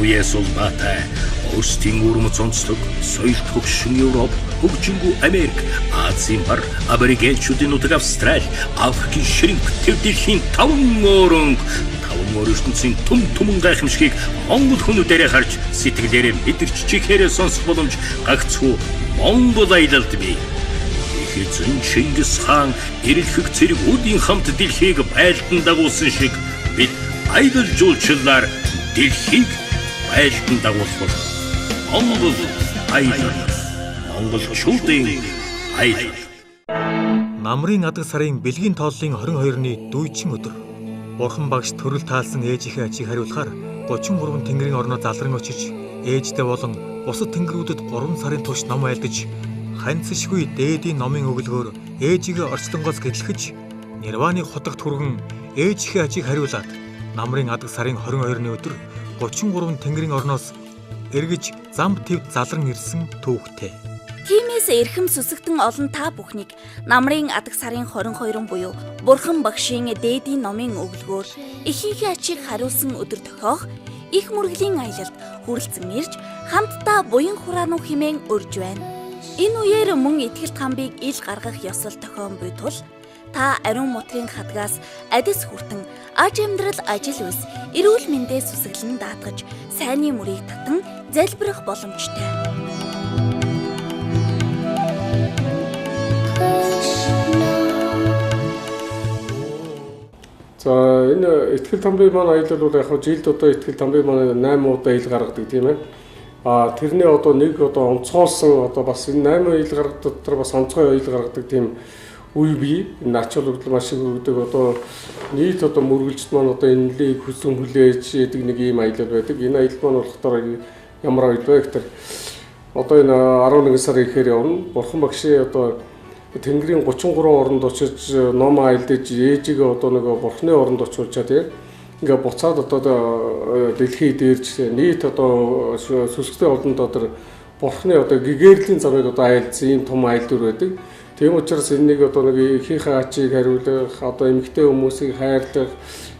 үеэс улбаатай өөрсдийн өвөрмөц онцлог, соёл төгшин Европ, хөгжингүй Америк, Азийн бар, Аборигенчүүдийн нутаг Австрали, Африкийн ширэнг, төв дэлхийн таван өрөнг, таван өөр ертөнцийн түм түмэн гайхамшигыг Монгол хүмүүдээрээ харж, сэтгэлээрээ мэдэрч, чихээрээ сонсох боломж гагцхүү Монгол аялалд бий. Их эзэн Чингис хаан эрэлхэг цэрэг үүдийн хамт дэлхийг байлдан дагуулсан шиг бид аялал жуулчлалаар дэлхийг байлдан дагуулах бол Монгол аялал. Монголчуудын аялал. Намрын адаг сарын бэлгийн тооллын 22-ны дүйчин өдөр. Бурхан багш төрөл таалсан ээжийнхээ ачийг хариулахаар 33 тэнгэрийн орноо залран очиж ээжтэй болон бусад тэнгэрүүдэд 3 сарын турш ном айлдаж ханцшгүй дээдийн номын өглөөр ээжигээ орчлонгоос гэтлэхэж Нирваны хотогт хүргэн ээжийнхээ ачийг хариулаад намрын адаг сарын 22-ны өдөр 33 тэнгэрийн орноос эргэж зам твд залран ирсэн түүхтэй. Тиймээс эрхэм сүсэгтэн олон та бүхнийг намрын адаг сарын 22 буюу Бурхан багшийн дээдийн номын өглөөр эхийнхээ ачийг хариулсан өдөр тохиох их мөргөлийн аялалд хүрэлцэн ирж хамтдаа буян хураануу хэмээн урьж байна. Энэ үеэр мөн Итгэлт хамбыг ил гаргах ёслол тохион буй тул та ариун мутрын хадгаас адис хүртэн аж амьдрал ажил үйлс эрүүл мэндээ сүсэглэн даатгаж сайнны мөрийг татан залбирах боломжтой. За энэ Итгэл тамбын маань аялал бол яг жилд одоо Итгэл тамбын маань 8 удаа ил гаргадаг тийм ээ. А тэрний одоо нэг одоо онцгойлсон одоо бас энэ 8 ил гаргадаг дотор бас онцгой ил гаргадаг тийм үе бий. Энэ ач холбогдол маш их өгдөг. Одоо нийт одоо мөргөлчд маань одоо энэлийг хүсэн хүлээж яадаг нэг ийм аялал байдаг. Энэ аялал маань болохоор ямар аялал вэ гэхээр одоо энэ 11 сар ихээр явна. Бурхан багшийн одоо Тэнгэрийн 33 оронд очиж ном аялдаж ээжигээ одоо нөгөө бурхны оронд очуулчаа тийм. Ингээ буцаад одоо дэлхий дээрж нийт одоо сүсгтэй олонд одоо бурхны одоо гэгэрлийн замыг одоо айлдсан ийм том айлдвар байдаг. Тийм учраас энэнийг одоо нэг эхийнхээ ачийг хариулах, одоо эмэгтэй хүмүүсийг хайрлах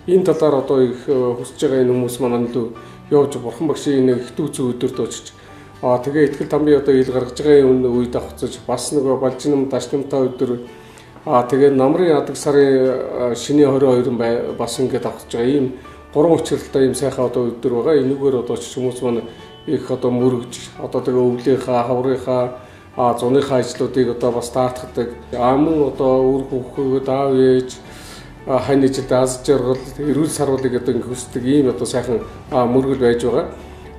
энэ талаар одоо их хүсэж байгаа энэ хүмүүс маань илүү явж бурхан багшийн энэ их дүүцэн өдөрт очиж тэгээ Итгэл тамбын одоо ил гаргаж байгаа энэ үед авцаж бас нөгөө балжинам дашнамтай өдөр тэгээ намрын адаг сарын шинийн 22 бас ингээд авцаж байгаа ийм гурван учралтай ийм сайхан одоо өдөр байгаа. Энэгээр одоо хүмүүс маань их одоо мөргөж одоо тэгээ өвлийнхаа, хаврынхаа, зуныхаа ажлуудыг одоо бас даатгадаг. Мөн одоо үр хүүхгүүд аав ээж хань ижил аз жаргал, эрүүл саруулыг одоо ингэ хүсдэг ийм одоо сайхан мөргөл байж байгаа.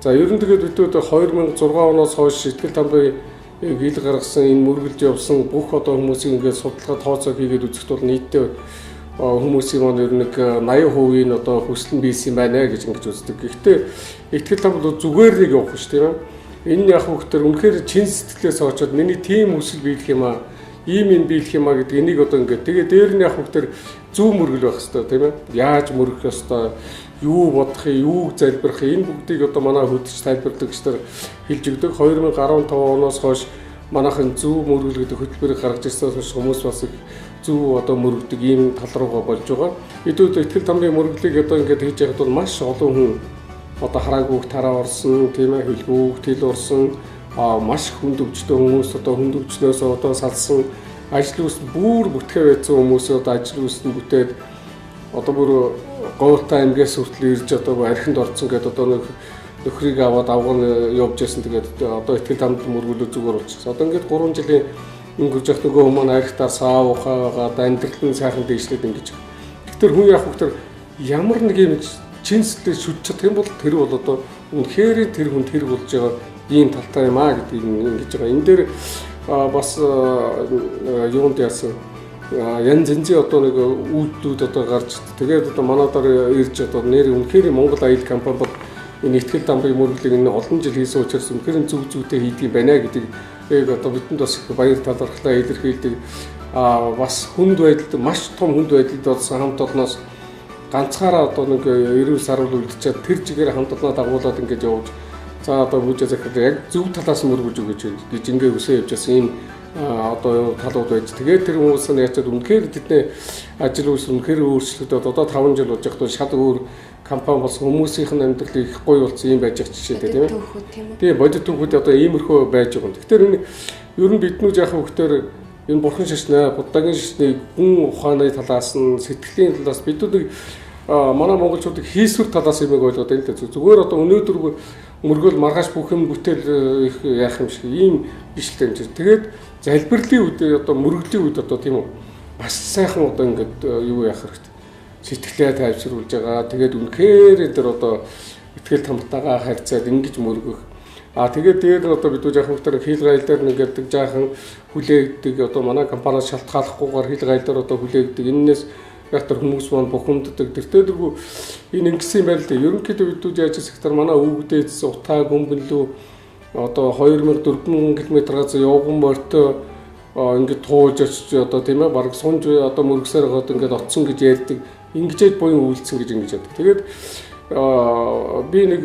За ер нь тэгээд бид 2006 оноос хойш Итгэл тамбын ил гаргасан энэ мөргөлж явсан бүх одоо хүмүүсийг ингээд судалгаа тооцоо хийгээд үзэхэд бол нийтдээ хүмүүсийн маань ер нь нэг 80% нь одоо хүсэл нь биелсэн байна гэж ингэж үздэг. Гэхдээ Итгэл там бол зүгээр нэг явах шүү тийм ээ. Энэ яг хүүхдэр үнэхээр чин сэтгэлээс очоод миний тийм хүсэл биелэх юм аа, ийм юм биелэх юм аа гэдэг энийг одоо ингээд тэгээ дээр нь яг хүүхдэр зөв мөргөл байх хэрэгтэй тийм ээ. Яаж мөргөх ёстой, юу бодох юм, юуг залбирах юм, энэ бүгдийг одоо манай хөдөлж тайлбарлагч нар хэлж өгдөг. 2015 оноос хойш манайхан зөв мөргөл гэдэг хөтөлбөрийг гаргаж ирснээс хойш хүмүүс бас их зөв одоо мөргөдөг ийм тал руугаа болж байгаа. Эдүүд Итгэл тамбын мөргөлийг одоо ингээд хийж яхад бол маш олон хүн одоо хараагүй тараа орсон, тийм ээ, хөлгүүг тэл орсон, маш хүнд өвчтөй хүмүүс одоо хүнд өвчнөөс одоо салсан, ажил үйлс бүр бүтгээ байсан хүмүүс одоо ажил үйлс нь бүтээд одоо бүр говьтой аймгаас хүртэл ирж одоо архинд орцсон гэдэг одоо нэг нөхрийг аваад авган явж байсан. Тэгээд одоо Итгэл тамд мөргөлөө зүгээр болчихсон. Одоо ингээд 3 жилийн өнгөрж явах нөгөө хүмүүс архитаар саа ухаа байгаад амьдрал нь сайхан дээшлээд ингэж. Тэгэхээр хүн яг хөхтөр ямар нэг юм чин сэтгэлээр шүтж чадах юм бол тэр бол одоо үнэхээр тэр хүн тэр болж байгаа ийм талтай юм аа гэдгийг ингэж байгаа. Энэ дээр бас юунд яасан янз янзын одоо нэг үйлдэлүүд одоо гарч тэгээд одоо манадаар ирж одоо нэр үнэхээр Монгол аялал компани бол энэ Итгэл тамбын мөргөлийг энэ олон жил хийсэн учраас үнэхээр зөв зөвтэй хийдэг юм байна гэдэг яг одоо бидэнд бас их баяр талархлаа илэрхийлдэг. Бас хүнд байдалд маш том хүнд байдалд болсон хамт олноос ганцаараа одоо нэг эрүүл саруул үлдчихэд тэр чигээр хамт олноо дагуулад ингэж явж за одоо бүжээ захирал яг зөв талаас мөргөж өгөөч гэж ингээ өсөө явж байсан ийм одоо талууд байж. Тэгээд тэр хүмүүс нь яаж үнэхээр тэдний ажил үйлс үнэхээр өөрчлөгдөд одоо 5 жил болж байхдаа шал өөр компани болсон, хүмүүсийнх нь амьдрал их гоё болсон юм байж байгаа жишээтэй тийм ээ. Тийм, бодит түүхүүд одоо иймэрхүү байж байгаа. Тэгэхээр энэ ер нь биднүүд яах вэ гэхээр энэ бурхан шашнаа, буддагийн шашныг гүн ухааны талаас нь, сэтгэлийн талаас бидүүдийг манай монголчуудыг хийсвэр талаас юмыг ойлгоод байна л да. Зүгээр одоо өнөөдөр мөргөл маргааш бүх юм бүтээл их яах юм шиг ийм биш л юм чинь. Тэгээд залбирлын үед одоо мөргөлийн үед одоо тийм үү маш сайхан одоо ингээд юу яах хэрэгтэй. Сэтгэлээ тайвшруулж байгаа. Тэгээд үнэхээр энэ төр одоо итгэл хамтайгаа харьцаад ингэж мөргөх. А тэгээд дээр нь одоо бид яг хүүхдээр хил гайл дээр ингээд жаахан хүлээгдэг. Одоо манай компаниас шалтгааллахгүйгээр хил гайл дээр одоо хүлээгдэг. Эннээс яг тэр хүмүүс маань бухимддаг. Тэртээ дэргүү энэ ингэсэн юм байна л дээ. Ерөнхийдөө бид яаж сектор манай өвгдээц утаа гүмбэнлүү одоо 2000 4000 км-аас явган морьтой ингээд тууж очиж одоо тийм ээ бараг сунж одоо мөргсээр байгаад ингээд оцсон гэж ярьдаг. Ингэжээд буян үйлцсэн гэж ингэж яддаг. Тэгээд би нэг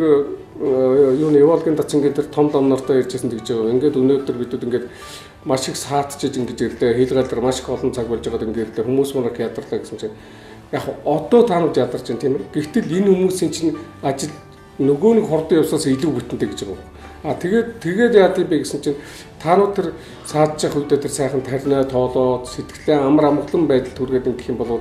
юу нэг Иволгийн дацангийн тэр том лам нартай ярьжсэн гэж байгаа. Ингээд өнөөдөр бидүүд ингээд маш их саатчиж ингэж ирлээ. Хил гайл маш их олон цаг болж байгаад ингэж ирлээ. Хүмүүс манайх ядарлаа гэсэн чинь яг одоо та нар ядарч байна тийм ээ. Гэвтэл энэ хүмүүсийн чинь ажил нөгөө нэг хурдан явсаас илүү бүтэнтэй гэж байгаа. А тэгээд яа гэм бэ гэсэн чинь та нар тэр саатчих үедээ тэр сайхан таринаа тоолоод сэтгэлээ амар амгалан байдал төргээд ингэх юм бол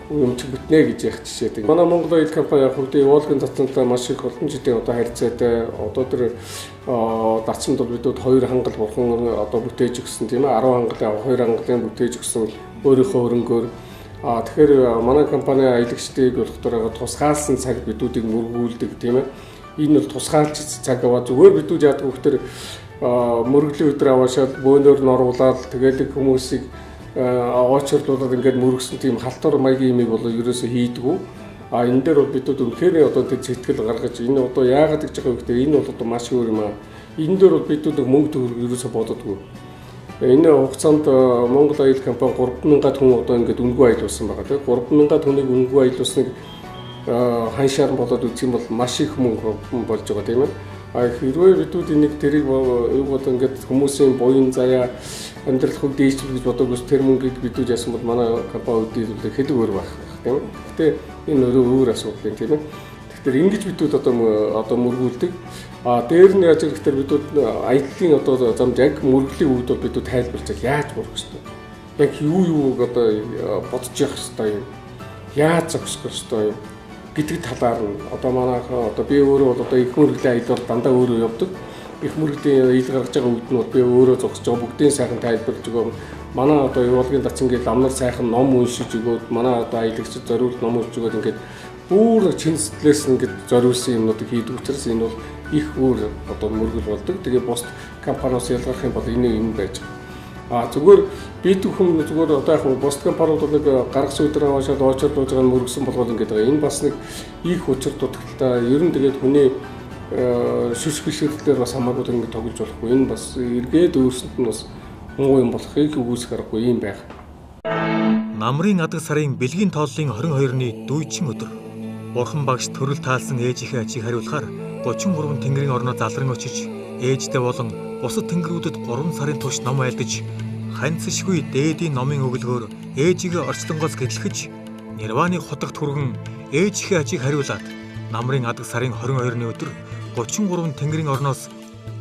юм чи бүтнэ гэж яах жишээтэй. Манай Монгол Ойл компани яг хөвдөө Иволгийн цацантай маш их олон жилийн одоо харьцаатай. Одоо тэр дацсанд бол бидүүд 2 хангал бурхан одоо бүтээж өгсөн тийм ээ 10 хангалын 2 хангалын бүтээж өгсөн өөрийнхөө өрөнгөөр. А тэгэхээр манай компани аялагчдыг болохоор тусгаалсан цаг бидүүдийг мөргүүлдэг тийм ээ. Энэ бол тусгаалж цаг аваа зүгээр бидүүд яадаг вөхтөр мөргөлийн өдөр аваашаад бөөнөр норвуулаад тэгэл хүмүүсийг оочирлуулад ингээд мөргсөн тийм халтур маягийн юмыг бол ерөөсөө хийдгүү. А энэ дээр бол бидүүд үнэхээр одоо тэр сэтгэл гаргаж энэ одоо яагаад гэж байгаа вэ гэхээр энэ бол одоо маш өөр юм аа. Энэ дээр бол бидүүд мөнгө төгрөг ерөөсөө бододгүй. Энэ хугацаанд Монгол Ойл компани 3000 хүн одоо ингээд үнэгүй аялуулсан байгаа тийм 3000 хүнийг үнэгүй аялуулсныг ханшаар болоод үзэх юм бол маш их мөнгө болж байгаа тийм ээ. А хэрвээ бидүүд энийг тэрийг юу бодоо ингээд хүмүүсийн буян заяа амьдрал хөг дээшлэх гэж бодоогүйс тэр мөнгийг бидүүд яасан бол манай компани үдээ хэлэг өөр байх тийм ээ. Гэхдээ энэ өөрөө өөр асуудал юм тийм ээ. Тэгэхээр ингэж бидүүд одоо мөргүүлдэг. А дээр нь яаж гэхээр бидүүд аяллаа одоо замд яг мөргөлийн үед бол бидүүд тайлбарлаж яаж мөргөх ёстой. Яг юу юуг одоо бодож явах ёстой юм. Яаж зогсох ёстой юм гэдэг талаар нь одоо манайхан одоо би өөрөө бол одоо их мөргөлийн аялал дандаа өөрөө явдаг. Их мөргөлийн ил гаргаж байгаа үед нь бол би өөрөө зогсож байгаа бүгдийн сайхан тайлбарлаж өгөө. Манай одоо Иволгийн дацан гээд ламнар сайхан ном уншиж өгөөд манай одоо аялагчид зориулт ном уншиж өгөөд ингээд бүр чин сэтгэлээс ингээд зориулсан юмнуудыг хийдэг учраас энэ бол их өөр одоо мөргөл болдог. Тэгээ бусд компаниус ялгарх юм бол энэ юм байж байгаа. А зүгээр бид бүхэн зүгээр одоо яг бусд компаниуд бол нэг гаргасан өдөр аваашаад оочирлуулж байгаа нь мөргсөн болгоод ингээд байгаа. Энэ бас нэг их учир дутагдaltaй. Ер нь тэгээд хүний шүш бишрэрлээр бас хамаагүй ингээд тоглож болохгүй. Энэ бас эргээд өөрсөнд нь бас муу юм болохыг үгүйсэх аргагүй юм байх. Намрын адаг сарын бэлгийн тооллын 22-ны дүйчин өдөр Бурхан багш төрөл таалсан ээжийнхээ ачийг хариулахаар 33 тэнгэрийн орноо залран очиж ээжтэй болон бусад тэнгэрүүдэд 3 сарын турш ном айлдаж ханцшгүй дээдийн номын өглөөр ээжигээ орчлонгоос гэтлэхэж нирваны хотогт хүргэн ээжийнхээ ачийг хариулаад намрын адаг сарын 22-ны өдөр 33 тэнгэрийн орноос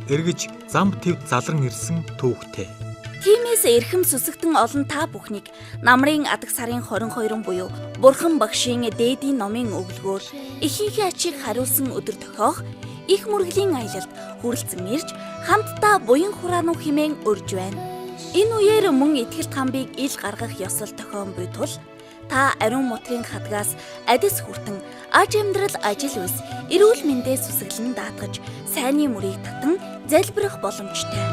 эргэж зам твд залран ирсэн түүхтэй. Тиймээс эрхэм сүсэгтэн олон та бүхнийг намрын адаг сарын 22 буюу Бурхан багшийн дээдийн номын өглөөр эхийнхээ ачийг хариулсан өдөр тохиох их мөргөлийн аялалд хүрэлцэн ирж хамтдаа буян хураануу хэмээн урьж байна. Энэ үеэр мөн ихтгэлт хамбыг ил гаргах ёслол тохион буй тул та ариун мутрын хадгаас адис хүртэн аж амьдрал ажил үйлс эрүүл мэндээ сүсэглэн даатгаж сайнны мөрийг татан залбирах боломжтой.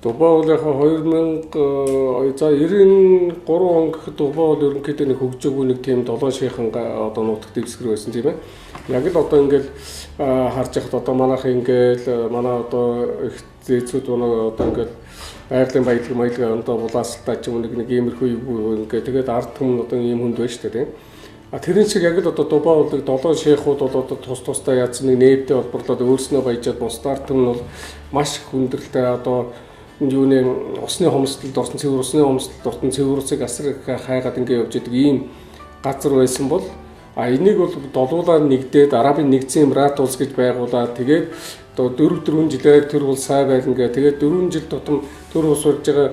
Дубай бол яг 2093 он гэхэд Дубай бол ерөнхийдөө нэг хөгжөөгүй нэг тийм долоон шийхэн одоо нутаг дэвсгэр байсан тийм ээ. Яг л одоо ингээл харж яхад одоо манайх ингээл манай одоо их зээцүүд манай одоо ингээл байгалийн баялаг маялаг одоо булаасалтай ч юм уу нэг иймэрхүү юу ингээд тэгээд ард түмэн одоо ийм хүнд байна шүү дээ тийм. А тэрэн шиг яг л одоо Дубай улыг 7 шейхүүд бол одоо тус тусдаа яатсан нэг нээвтэй холборлоод өөрснөө баяжаад бусдаар түн бол маш их хүндрэлтэй одоо юуны усны хомсдолд орсон, цэвэр усны хомсдолд орсон, цэвэр усыг асар их хайгаад ингэ явж идэг ийм газар байсан бол а энийг бол долуулаар нэгдээд Арабын нэгдсэн Эмират улс гэж байгуулад тэгээд одоо 4 жилээр төр бол сай байлна гэ. Тэгээд 4 жил тутам төр улс болж байгаа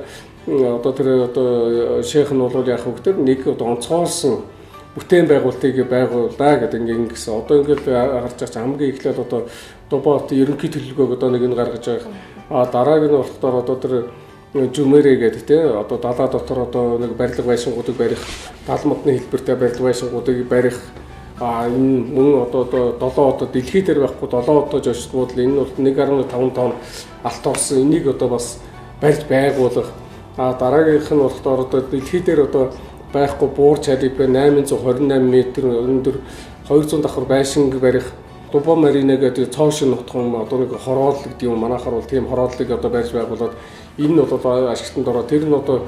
одоо тэр одоо шейх нь бол яг хөвгтөр нэг одоо онцгойлсон бүтээн байгуулалтыг байгууллаа гэдэг ингээ ингэсэн. Одоо ингээл гарч байгаа чинь хамгийн эхлээд одоо Дубайт ерөнхий төлөвлөгөөг одоо нэг нь гаргаж байгаа. А дараагийн нь болохоор одоо тэр Жүмэрэ гэдэг те одоо далаа дотор одоо нэг барилга байшингуудыг барих, дал модны хэлбэртэй барилга байшингуудыг барих. А энэ мөн одоо 7 одоо дэлхий дээр байхгүй 7 одоо жоштгууд л энэ бол 1.5 тонн алт орсон. Энийг одоо бас барьж байгуулах. А дараагийнх нь болохоор одоо дэлхий дээр одоо байхгүй буур чалиб 828 м өндөр 200 давхар байшинг барих. Дубай Марина гэдэг цоо шин нутхан одоо нэг хороол гэдэг юм манайхаар бол тийм хорооллыг одоо барьж байгуулад энэ нь бол ашиглалтанд ороо. Тэр нь одоо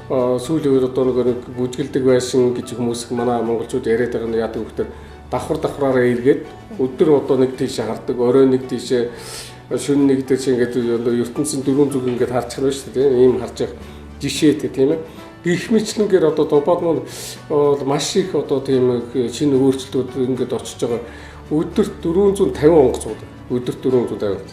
сүүлийн үед одоо нэг бүжгэлдэг байшин гэж хүмүүс манай монголчууд яриад байгаа нь яадаг вөхтөр давхар давхраараа эргээд өдөр одоо нэг тийшээ хардаг, орой нэг тийшээ, шөнө нэг тийшээ ингээд ертөнцийн дөрвөн зүг ингээд харчих нь шүү дээ. Ийм харж явах жишээтэй тийм ээ. Гэх мэтлэнгээр одоо Дубайд маань маш их одоо тийм шинэ өөрчлөлтүүд ингээд очиж байгаа. Өдөрт 450 онгоц суудаг. Өдөрт 450 онгоц.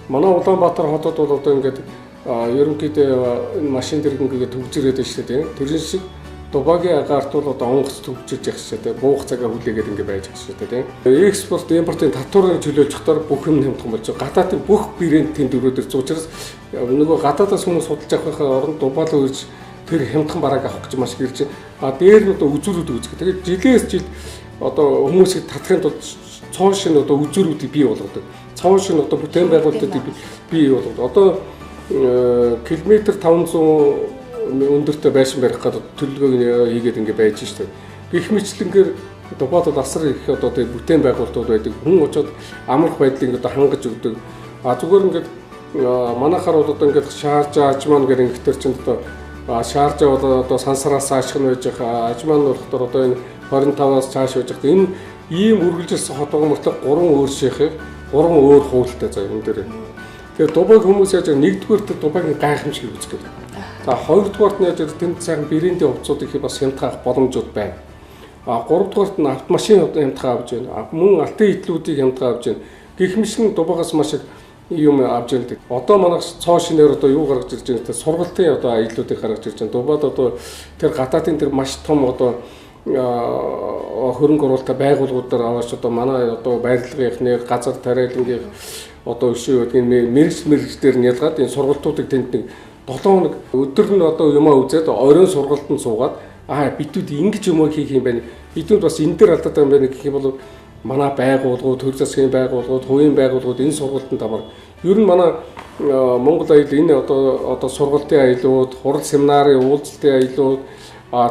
Манай Улаанбаатар хотод бол одоо ингээд ерөнхийдөө энэ машин дэрэг ингээд төвжирээд байна шүү дээ. Тэрэн шиг Дубайгийн агаарт бол одоо онгоц төвжирж явах шүү дээ. Буух цагаа хүлээгээд ингээд байж байгаа шүү дээ. Экспорт, импортын татварыг чөлөөлж чадахаар бүх юм хямдхан болж байгаа. Гадаадын бүх брэнд тэнд өрөөд ирж учраас нөгөө гадаадаас хүмүүс судалж авахын оронд Дубай руу ирж тэр хямдхан барааг авах гэж маш их ирж. А дээр нь одоо үзүүрүүд үүсгэх. Тэгээд жилээс жил одоо хүмүүсийг татахын тулд цоон шинэ одоо үзүүрүүдийг бий болгодог. Цоон шинэ одоо бүтээн байгуулалтыг бий болгодог. Одоо километр 500 өндөртэй байшин барих гэдэг төлөвлөгөөг хийгээд ингэ байж штэ. Гэх мэтлэнгээр Дубайд бол асар их одоо бүтээн байгуулалтууд байдаг. Хүн очоод амарх байдлыг одоо хангаж өгдөг. А зүгээр ингээд манайхаар бол одоо ингээд Шаржа, Ажман гэх ингэхтэр чинь одоо Шаржа бол одоо сансараас цаашх нь байж байгаа. Ажман болохоор одоо энэ 25-аас цааш байж байгаа. Энэ ийм үргэлжилсэн хот байгаа мөртлөө 3 өөр шейхийг 3 өөр хуультай заяа энэ дээр. Тэгээд Дубайг хүмүүс яаж нэгдүгээр тэр Дубайгийн гайхамшиг үзэх гэдэг. За хоёрдугаарт нь яаж тэнд сайхан брендийн хувцсуудыг бас хямдхан авах боломжууд байна. А гуравдугаарт нь автомашин хямдхан авч байна. Мөн алтын идлүүдийг хямдхан авч байна. Гэх мэтлэн Дубайгаас маш их юм авч ирдэг. Одоо манайх цоо шинээр одоо юу гаргаж ирж байгаа вэ? Сургалтын одоо аяллуудыг гаргаж ирж байна. Дубайд одоо тэр гадаадын тэр маш том одоо хөрөнгө оруулалтаа байгууллагуудаар аваач одоо манай одоо байрлагынхны газар тариалангийн одоо өшөө гэдгийг мэрэгч мэрэгчдэр нь ялгаад энэ сургалтуудыг тэнд нэг 7 хоног өдөр нь одоо юмаа үзээд оройн сургалтанд суугаад аа бидүүд ингэж юм хийх юм байна. Бидүүд бас энэ дээр алдаад байгаа юм байна гэх юм бол манай байгууллагууд, төр засгийн байгууллагууд, хувийн байгууллагууд энэ сургалтанд амар. Ер нь манай Монгол аялал энэ одоо сургалтын аяллууд, хурал семинарын уулзалтын аяллууд,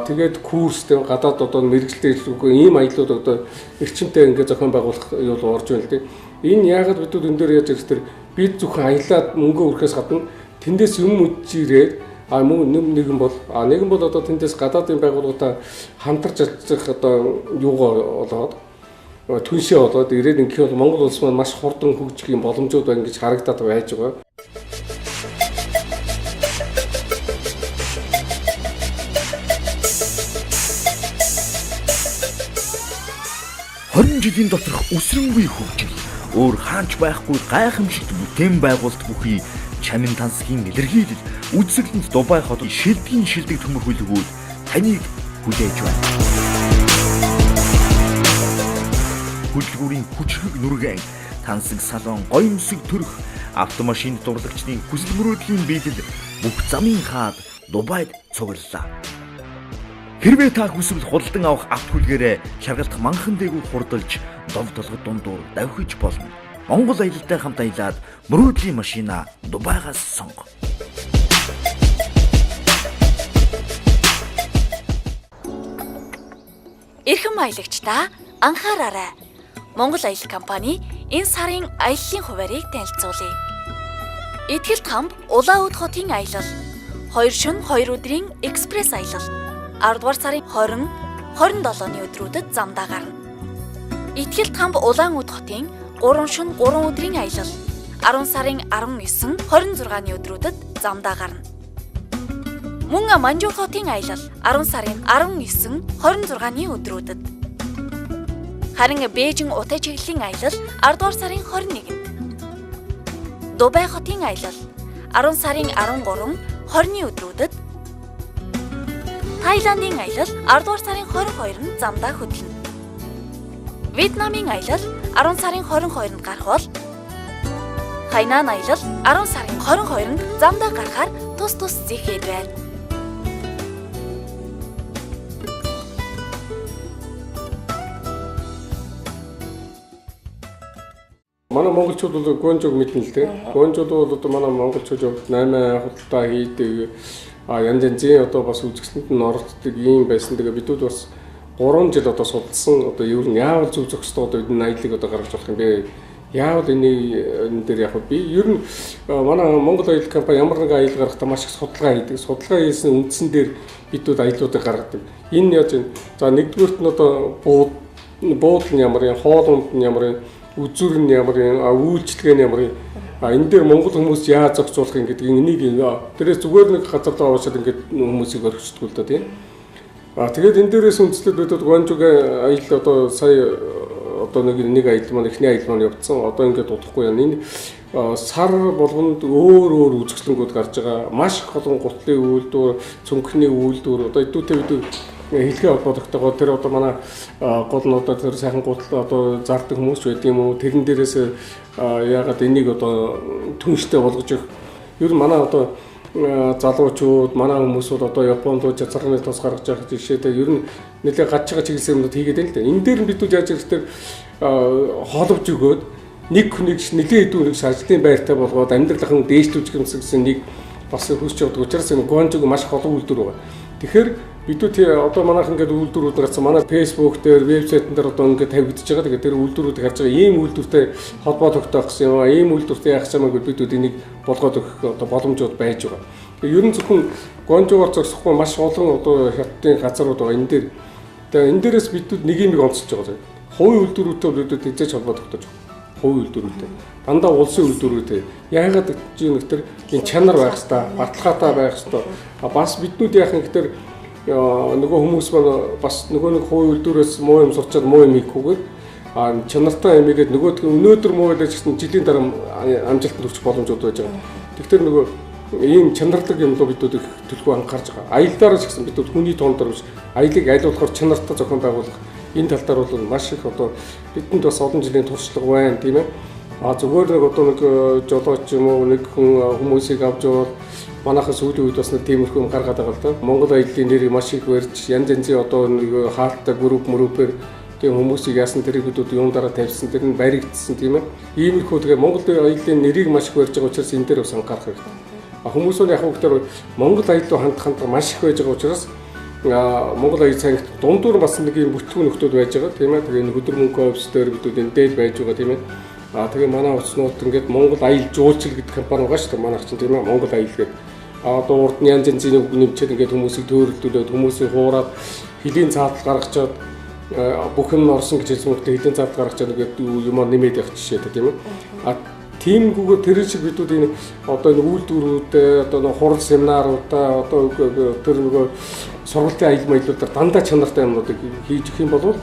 тэгээд курстэй гадаад одоо мэргэжилтэй хэлбэргүй ийм аяллууд одоо эрчимтэй ингээд зохион байгуулах юу орж байна л дээ. Энэ яагаад бидүүд энэ дээр яаж ирэх тэр бид зөвхөн аялаад мөнгө өрөхөөс гадна тэндээс юм үдчирээд мөн нэгэн бол нэгэн бол одоо тэндээс гадаадын байгууллагуудаа хамтарч ажиллах одоо юугаа олоод түншээ олоод ирээд ингэх бол Монгол улс маань маш хурдан хөгжих юм боломжууд байна гэж харагдаад байж байгаа. 20 жилийн доторх өсрөнгүй хөгжил, өөр хаач байхгүй гайхамшигт бүтээн байгуулалт бүхий чамин тансгийн илэрхийлэл үзэсгэлэнт Дубай хотод шилдгийн шилдэг төмөр хөлгүүд таныг хүлээж байна. Хөдөлгүүрийн хүчрхэг нүргэн, тансаг салон, гоёмсог төрх, автомашин дурлагчдын хүсэл мөрөөдлийн биелэл бүх замын хаад Дубайд цуглалаа. Хэрвээ та хүсвэл худалдан авах авт хүлгээрээ шаргалдах манхан дээгүүр хурдалж, дов толгод дундуур давхиж болно. Монгол аялалтай хамт аялаад мөрөөдлийн машина Дубайгаас сонго. Эрхэм аялагч та анхаараарай. Монгол аялал компани энэ сарын аяллаа хуваарийг танилцуулъя. Итгэл тамб Улаан-Үд хотын аялал. 2 шөнө 2 өдрийн экспресс аялал. 10 дугаар сарын 20, 27-ны өдрүүдэд замдаа гарна. Итгэл Тамб Улаан Үд хотын 3 шөнө 3 өдрийн аялал 10 сарын 19, 26-ны өдрүүдэд замдаа гарна. Мөн Манжуур хотын аялал 10 сарын 19, 26-ны өдрүүдэд. Харин Бээжин Утай чиглэлийн аялал 10 дугаар сарын 21-нд. Дубай хотын аялал 10 сарын 13, 20-ны өдрүүдэд. Таиландын аялал 10 дугаар сарын 22-нд замдаа хөдлөнө. Вьетнамын аялал 10 сарын 22-нд гарах бол Хайнан аялал 10 сарын 22-нд замдаа гарахаар тус тус зэхэд байна. Манай монголчууд бол Гуанчжоуг мэднэ л дээ. Гуанчжоуд бол одоо манай монголчууд явд 8 худалдаа хийдэг, янз янзын одоо бас үзэсгэлэнт нь оролцдог юм байсан. Тэгээ бидүүд бас 3 жил одоо судалсан, одоо ер нь яавал зөв зохистой одоо энэ аяллыг одоо гаргаж болох юм бэ? Яавал энэ дээр яг би ер нь манай Монгол аялал компани ямар нэгэн аялал гаргахдаа маш их судалгаа хийдэг. Судалгаа хийсэн үндсэн дээр бидүүд аяллуудыг гаргадаг. Энэ яаж вэ? За нэгдүгüүрт нь одоо буудал нь ямар юм, хоол унд нь ямар юм, үзүүр нь ямар юм, үйлчилгээ нь ямар юм. Энэ дээр монгол хүмүүс яаж зохицуулах юм гэдэг энийг тэрээс зүгээр нэг газар руу аваачаад ингээд хүмүүсийг орхичдгүй л да тийм. Тэгээд энэ дээрээс үндэслээд бид Гуанчжоугийн аялал одоо сая одоо нэг аялал маань эхний аялал маань явцсан. Одоо ингээд удахгүй яа. Энэ сар болгонд өөр өөр үзэсгэлэнгүүд гарч байгаа. Маш их олон гутлын үйлдвэр, цүнхний үйлдвэр одоо эдүүтэй бид хэлхээ холбоодогтойгоо тэр одоо манай гол нь одоо тэр сайхан гутал одоо зардаг хүмүүс ч байд юм уу. Тэрэн дээрээс яагаад энийг одоо түнштэй болгож өгөх. Ер нь манай одоо залуучууд, манай хүмүүсүүд одоо Японд руу чацарганы тус гаргаж явах жишээтэй ер нь нэлээ гадж байгаа чиглэсэн юмнууд хийгээд байна л да. Энэ дээр нь бидүүд яаж ирэхтэй холбож өгөөд нэг хүнийг нэлээ хэдэн хүнийг ажлын байртай болгоод амьдралын дээшлүүлж гэсэн нэг бас хүсч явдаг учраас энэ Гуанчжоуг маш их олон үйлдвэр байгаа. Тэгэхээр бидүүд одоо манайх ингээд үйлдвэрүүд гарсан. Манай Facebook дээр, вебсайтн дээр одоо ингээд тавигдчихж байгаа. Тэгээд тэр үйлдвэрүүдийг харж байгаа. Ийм үйлдвэртэй холбоо тогтоох гэсэн юм аа, ийм үйлдвэртэй яах юм аа гэдээ бидүүд энийг болгоод өгөх одоо боломжууд байж байгаа. Тэгээд ер нь зөвхөн Гуанчжоугаар зогсохгүй маш олон одоо хятадын газрууд байгаа энэ дээр. Тэгээд энэ дээрээс бидүүд нэг юм онцолж байгаа. Хувийн үйлдвэрүүдтэй бидүүд хэзээ ч холбоо тогтоож байгаа. Хувийн үйлдвэрүүдтэй. Дандаа улсын үйлдвэрүүдтэй. Яагаад гэж юм гэхээр энэ чанар байх хэвээр, баталгаатай байх хэвээр. Бас биднүүд яах юм гэхээр нөгөө хүмүүс маань бас нөгөө нэг хувийн үйлдвэрээс муу юм сурчаад муу юм хийхгүйгээр чанартай юм игээд нөгөө өнөөдөр муу байлаа гэсэн жилийн дараа амжилтанд хүрчих боломжууд байж байгаа. Тэгэхээр нөгөө ийм чанарлаг юм руу бидүүд их төлхөө анхаарч байгаа. Аяллаараа ч гэсэн бидүүд хүний тоон дээр биш аялыг аль болохоор чанартай зохион байгуулах энэ тал дээр бол маш их одоо бидэнд бас олон жилийн туршлага байна тийм ээ. Зүгээр нэг одоо нэг жолооч юм уу нэг хүн хүмүүсийг авч явал манайхан сүүлийн үед бас нэг тиймэрхүү юм гаргаад байгаа л да. Монгол аяллын нэрийг маш их барьж янз янзын одоо нэг хаалттай групп мөрөпөр тийм хүмүүсийг яасан тэрийг бид юун дараа тавьсан тэр нь баригдсан тийм ээ. Иймэрхүү тэгээ Монгол аяллын нэрийг маш их барьж байгаа учраас энэ дээр бас анхаарах хэрэгтэй. Хүмүүс нь яг хөөхдөр Монгол аялал руу хандах хандлага маш их байж байгаа учраас Монгол аял цангт дундуур бас нэг юм бүтлгүүн нөхдүүд байж байгаа тийм ээ. Тэгээ энэ хөдөр мөнгө офис дээр бид энэ дээл байж байгаа тийм ээ. Тэгээ манай уцнууд ингээд Монгол аялал жуулчлал гэдэг компани байгаа шүү дээ. Манайх чинь тийм ээ Монгол аялал гэдэг. Одоо урд нь янз янзын үг нэмчээд ингээд хүмүүсийг төөрөлдүүлээд хүмүүсийг хуураад хөлийн цаатал гаргачаад бүх юм орсон гэж хэлсэн мөртлөө хөлийн цаатал гаргачаад ингээд юмаа нэмээд явах жишээтэй тийм ээ. Тиймгүүгээр тэр шиг бидүүд энэ одоо энэ үйлдвэрүүдээ одоо нэг хурал семинаруудаа одоо тэр нөгөө сургалтын аялал маяллуудаар дандаа чанартай юмнуудыг хийж өгөх юм бол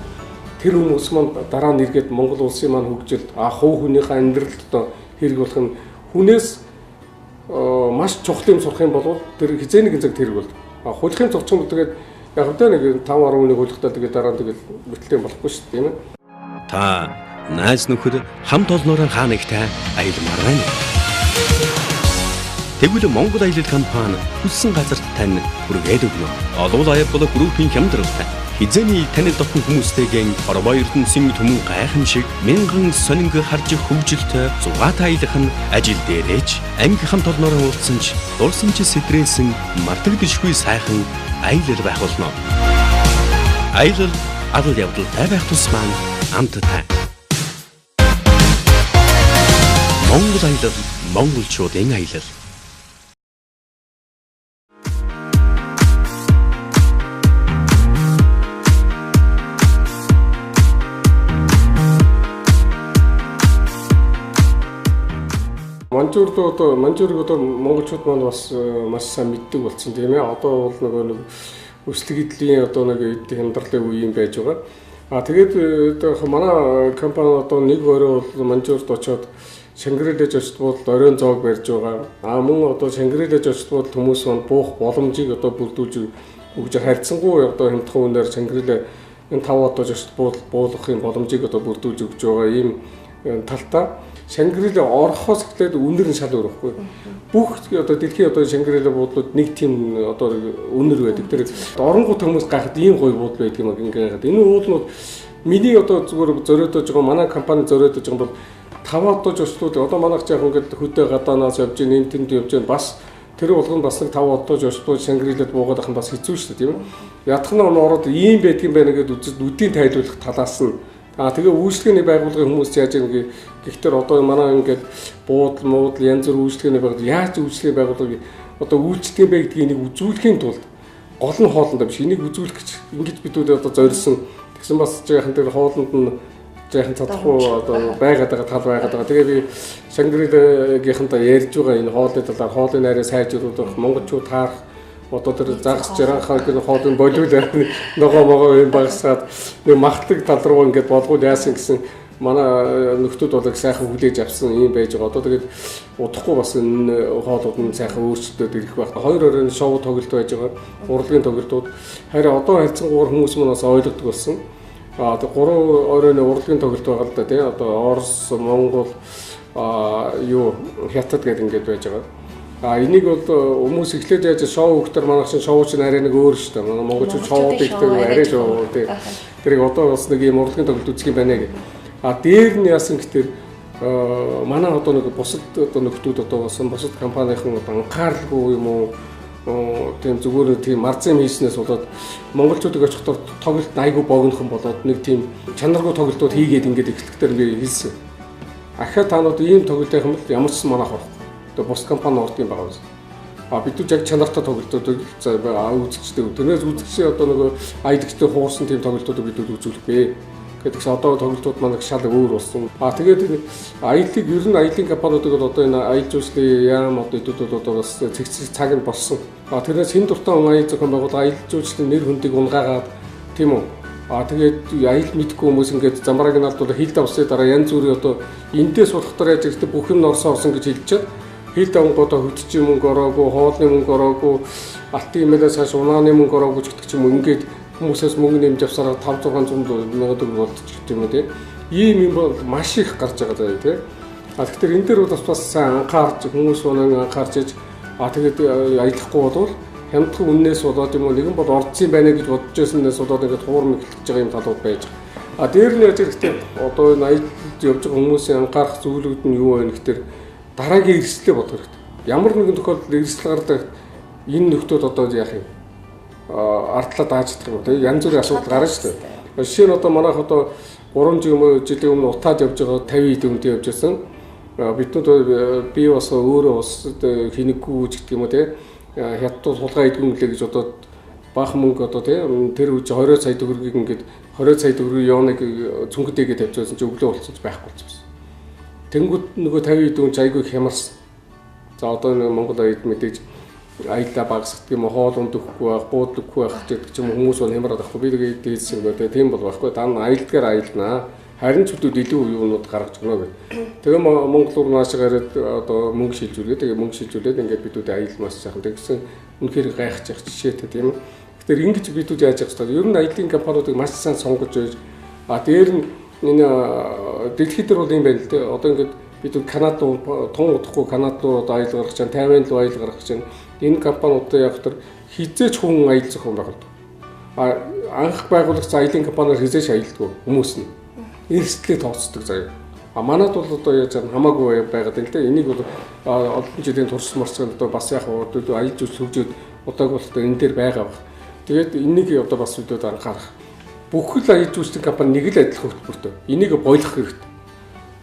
тэр хүмүүс маань дараа нь эргээд Монгол улсын маань хөгжилд хувь хүнийхээ амьдралд одоо хэрэг болох нь хүнээс маш чухал юм сурах юм бол тэр хизээ нэгэн цаг тэрэг бол хулих юм зурчих юм бол тэгээд яг хөдөө нэг 5 10 хүнийг хулихтаа тэгээд дараа нь тэгээд бүтэлтэй болохгүй шүү дээ тийм ээ. Та найз нөхөд хамт олноороо хаа нэгтэй аялмаар байна. Тэгвэл Монгол аялал компани хүссэн газарт тань хүргээд өгнө. Олуул аялал группийн хямдралтай хизээний танил дотн хүмүүстэйгээ орбоо ертөнцийн түмэн гайхамшиг мянган сонинг харж хөгжилтэй зугаатай аялах нь ажил дээрээч анги хамт олноороо уулзсан ч дурсан ч сэтрээсэн мартагдашгүй сайхан аялал байх болно. Аялал адал явдалтай байх тусмаа амттай. Монгол аялал монголчуудын аялал. Манжуур руу одоо Манжуурыг одоо монголчууд маань бас маш сайн мэддэг болсон, тийм ээ. Одоо бол нөгөө нэг өслөг эдлийн одоо нэг эд хямдралын үе юм байж байгаа. А тэгээд одоо манай компани одоо нэг орой бол Манжуурд очиод Шангрилэж очиж буудалд оройн зоог барьж байгаа. А мөн одоо Шангрилэж очиж буудалд хүмүүс маань буух боломжийг одоо бүрдүүлж өгж харьцангуй одоо хямдхан үнээр Шангрила энэ 5 одоо очиж буудалд буулгахын боломжийг одоо бүрдүүлж өгч байгаа ийм талтаа. Шангрила орохоос эхлээд үнэр нь шал өөр байхгүй. Бүх одоо дэлхийн одоо Шангрила буудлууд нэг тийм одоо үнэр байдаг. Тэр оронгууд хүмүүс гайхаад ийм гоё буудал байдаг юм ингээ гайхаад. Энэ уулнууд миний одоо зүгээр зориодож байгаа, манай компани зориодож байгаа бол 5 одоо журчлууд одоо манайх яг ингээд хөдөө гадаанаас явж гин энэ тэнд явж гин бас тэр болгоно бас нэг 5 одоо журчлууд Шангрилад буугаад ах нь бас хэцүү шүү дээ, тийм ээ. Ятх нь ороод ийм байдгийн байна гэдээ үзэж нүдийн тайлбарлах талаас нь. А тэгээ үйлчлэгээний байгууллагын хүмүүс яаж юм гэхдээ одоо манай ингээд буудал муудал янз бүр үйлчлэгээний байгууллага яаж үйлчлэгээ байгууллага одоо үйлчлдэг юм бэ гэдгийг энийг үзүүлэхийн тулд гол нь хоолндоо биш энийг үзүүлэх гэж ингэж бидүүд одоо зорьсон. Тэгсэн бас жаахан тэр хоолнд нь жаахан чадахгүй одоо байгаад байгаа тал байгаад байгаа. Тэгээ би Шангрилагийнхантай ярьж байгаа энэ хоолны талаар, хоолны нарийн сайжруулах, монголчууд таарах одоо тэр загас жиранхаа гэх хоолыг болиул ногоо могоо юм багасгаад нэг махлаг тал руу ингээд болгоул яасан гэсэн манай нөхдүүд бол их сайхан хүлээж авсан юм байж байгаа. Одоо тэгээд удахгүй бас энэ хоолууд нь сайхан өөрчлөлтөд ирэх байх. Хоёр оройн шоу тоглолт байж байгаа. Урлагийн тоглолтууд. Харин одоо харьцангуйгаар хүмүүс маань бас ойлгодог болсон. А гурван оройн урлагийн тоглолт байгаа л да, тий. Одоо Орос, Монгол, юу Хятад гэдэг ингээд байж байгаа. А энийг бол хүмүүс эхлээд яаж шоу хөхтөр манайх чинь шоу чинь арай нэг өөр шүү дээ. Манай монголчууд шоу гэдэг арай шоу тий. Тэрийг одоо бас нэг юм урлагийн тоглолт үзэх юм байна гэх. А дээр нь яасан гэхээр манай одоо нэг бусад одоо нөхдүүд одоо бас бусад компанийн одоо анхааралгүй юм уу тийм зүгээр тийм марзын хийснээс болоод монголчуудыг очихдоор тоглолт айгүй богинохон болоод нэг тийм чанаргүй тоглолтууд хийгээд ингээд эхлэхдээ би хэлсэн. Ахаа танууд ийм тоглолт явах юм бол ямар ч манайх орохгүй. Бус компани орд юм байгаа биз. А бид нар яг чанартай тоглолтуудыг за үзэгчтэй. Тэрнээс үзэгчийн одоо нөгөө аялагчтай хуурсан тийм тоглолтуудыг бид үзүүлэхгүй. Гэдэгс одоо тоглолтууд маань шал өөр болсон. А тэгээд аяллыг ер нь аяллын компаниудыг бол одоо энэ аялал жуулчлалын яам одоо эдүүд одоо бас цэгцэг цаг нь болсон. А тэрнээс хэн дуртай хүн аялал зохион байгуул аялал жуулчлалын нэр хүндийг унгаагаад тийм үү. А тэгээд аялал мэдгүй хүмүүс ингээд замбрааг нь алдвал хил давсны дараа янз бүрийн одоо эндээс болохдоор яаж ихтэй бүх юм орсон орсон гэж хэлчихээд хил давангуудаа хөдөлжийн мөнгө ороогүй, хоолны мөнгө ороогүй, алтын имэлээс хойш унааны мөнгө ороогүй гэдэг ч юм уу ингээд хүмүүсээс мөнгө нэмж авсараа 5 600 мянган төгрөг болчих юм уу тий. Ийм юм бол маш их гарч байгаа заяа тий. А тэгэхээр энэ дээр бол бас сайн анхаарч хүмүүс унаа анхаарч иж а тэгээд аялахгүй болвол хямдхан үннээс болоод юм уу нэгэн бол ордсон байна гэж бодож байснаас болоод ингээд хуурм эхлэж байгаа юм талууд байж байгаа. А дээр нь яаж ирэхдээ одоо энэ аялалд явж байгаа хүмүүсийн анхаарах зүйлүүд нь юу вэ гэхээр дараагийн эрсдлээ бодох хэрэгтэй. Ямар нэгэн тохиолдолд эрсдэл гардаг энэ нөхдүүд одоо яах юм? Ардлаа дааж чадах юм уу? Тэгээ янз бүрийн асуудал гарна шүү дээ. Жишээ нь одоо манайх одоо 3 жилийн өмнө утаад явж байгаа 50 эд үнэтэй явж байсан. Биднүүд би бас өөрөө бас хинэггүй гэдэг юм уу те. Хятадууд хулгай идэггүй мөлий гэж одоо баахан мөнгө одоо те тэр үе 20 сая төгрөгийг ингээд 20 сая төгрөгийн юаныг цүнхэдээгээ тавьчихсан чи өглөө болсон ч байхгүй болсон. Тэнгүүд нөгөө 50 эд үн ч айгүй хямарсан. За одоо нэг Монгол аяд мэдээж аяллаа багасгах юм уу, хоол унд өгөхгүй байх, буудал өгөхгүй байх гэдэг ч юм уу хүмүүс бол хямраад байхгүй. Би тэгээд хэлсэн гоо тийм бол байхгүй. Дан аялдгаар аялнаа. Харин ч үдүүд илүү юунууд гаргаж өгнө гэх. Тэгээ Монгол руу наашаа гараад одоо мөнгө шилжүүлээ. Тэгээ мөнгө шилжүүлээд ингээд бидүүд аял маш сайхан. Тэгсэн үнэхээр гайхаж явах жишээтэй тийм үү. Тэгэхээр ингэж бидүүд яаж явах вэ? Ер нь аяллын компаниудыг маш сайн сонгож байж а дээр нь энэ дэлхийд дээр бол юм байна л дээ. Одоо ингээд бид Канад руу тун удахгүй Канад руу одоо аялал гаргах чинь, Тайван руу аялал гаргах чинь энэ компаниудын явах төр хизээч хүн аялал зохион байгуулдаг. А анх байгуулагч аялын компаниар хизээч аялдаггүй хүмүүс нь. Эрсдлээ тооцдог заяа. А манад бол одоо яаж хамаагүй байгаад байна л дээ. Энийг бол олон жилийн турш марцсан одоо бас яг аялал жуулчлал хөгжөөд удааг бол одоо энэ дээр байгаа баг. Тэгээд энийг одоо бас үдээд анхаарах. Бүхэл аялал жуулчлалын компани нэг л адилхан хөтөлбөртэй. Энийг болох хэрэгтэй.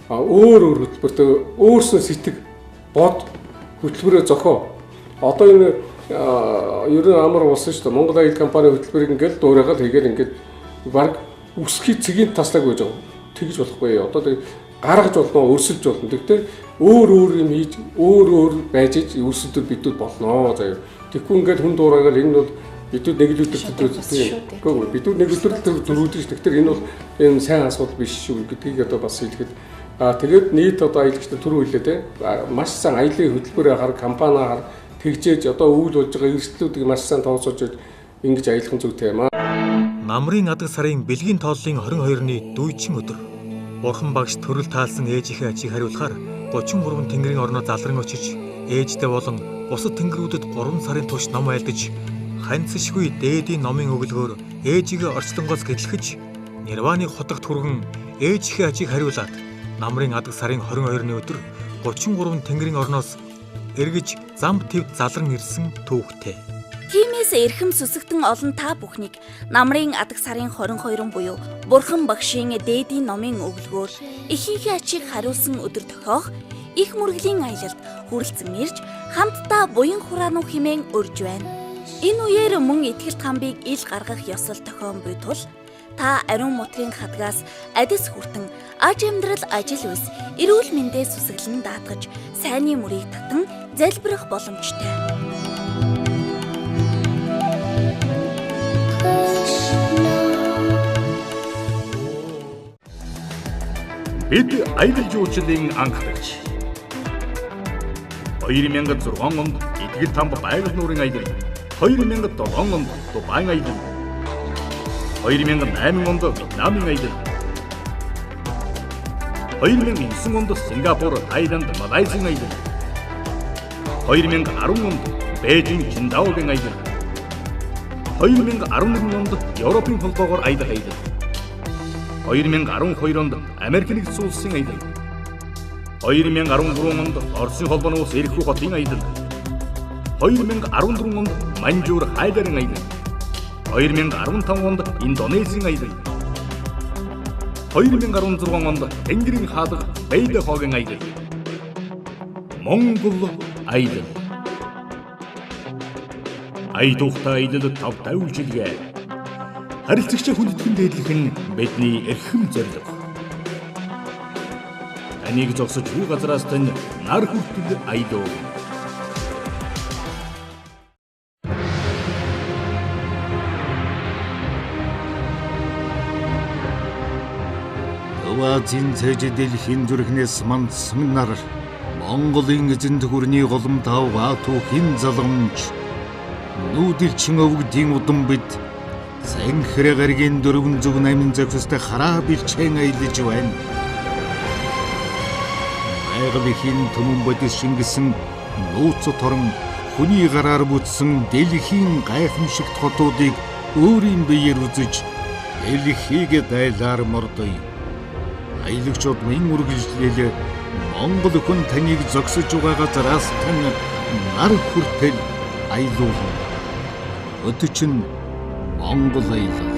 А өөр өөр хөтөлбөртэй өөрсөн сэтг бод хөтөлбөрөө зохио. Одоо энэ ер нь амар болсон шүү дээ. Монгол аялал компани хөтөлбөрийг ингээл дуурайгаал хийгээл ингээд баг үсхий цэгийн таслаагүй гэж байгаа. Тэгж болохгүй. Одоо тэг Гаргаж болно, өрсөлж болно. Тэгтээ өөр өөр юм хийж, өөр өөр байж иж өрсөлдөл бидүүд болно заяа. Тэгэхгүй ингээд хүн дуурайгаар энэ бол бидүүд нэг л өдөр тийм. Үгүй бидүүд нэг өдөр зөрүүлж ш. Тэгэхээр энэ бол энэ сайн асуудал биш шүү гэдгийг одоо бас хэлэхэд тэгээд нийт одоо аялагч нар түрүү хэлээ те. Маш сайн аялын хөтөлбөрөө хар, компаниа хар тэгжээж одоо өвөл болж байгаа эрсдлүүдийг маш сайн тооцоолж ингэж аялах нь зүйтэй юм аа. Намрын адаг сарын бэлгийн тооллын 22-ны дүйчин өдөр. Бурхан багш төрөл таалсан ээжийнхээ ачийг хариулахаар 33 тэнгэрийн орноор залран очиж ээжтэй болон бусад тэнгэрүүдэд 3 сарын турш ном айлдаж ханцшгүй дээдийн номын өгөлгөөр ээжигээ орчлонгоос гэтлэхэж нирваны хотогт хүргэн ээжийнхээ ачийг хариулаад намрын адаг сарын 22-ны өдөр 33 тэнгэрийн орноос эргэж зам твд залран ирсэн түүхтэй. Тиймээс эрхэм сүсэгтэн олон та бүхнийг намрын адаг сарын 22 буюу Бурхан багшийн дээдийн номын өгөлгөөр ихийнхээ ачийг хариулсан өдөр тохиох их мөргөлийн аялалд хүрэлцэн ирж хамтдаа буян хураануу хэмээн урьж байна. Энэ үеэр мөн Итгэл Тамбыг ил гаргах ёслол тохион буй тул та ариун мутрын хадгаас адис хүртэн аж амьдрал ажил үйлс эрүүл мэндээ сүсэглэн даатгаж сайнны мөрийг татан залбирах боломжтой. Бид аялал жуулчлалын анхдагч. 2006 онд Итгэл Тамб байгаль нуурын аялал, 2007 онд Дубайн аялал, 2008 онд Вьетнамын аялал, 2009 онд Сингапур, Таиланд, Малайзийн аялал, 2010 онд Бээжин, Чиндаогийн аялал, 2011 онд Европын холбоогоор аялах аялал, 2012 онд Америк нэгдсэн улсын аялал, 2013 онд Оросын холбооны улс Эрхүү хотын аялал, 2014 онд Маньчжур хайларын аялал, 2015 онд Индонезийн аялал, 2016 онд Тэнгэрийн хаалга Бэйдэхогийн аялал. Монгол аялал. Аялалтай аялал тавтай үйлчилгээ. Харилцагчаа хүндэтгэн дээдлэх нь бидний эрхэм зорилго. Таныг зогсож буй газраас тань нар хүртэл аялав. Азийн цэжид дэлхийн зүрхнээс мандсан нар Монголын эзэнт гүрний голомтав Баатуухийн залгамж нүүдэлчин өвгдийн удам бид Санхрэ гаригийн 408 зохистой хараа бэлчээн аялж байна. Байгалийн түмэн бодис шингэсэн нууц торон хүний гараар бүтсэн дэлхийн гайхамшигт хотуудыг өөрийн биеэр үзэж дэлхийг дайлаар мордъё. Аялагчид минь үргэлжлэл Монгол хүн таныг зогсож байгаа газараас тань нар хүртэл аялуулна. Өдөрчин Монгол аялал.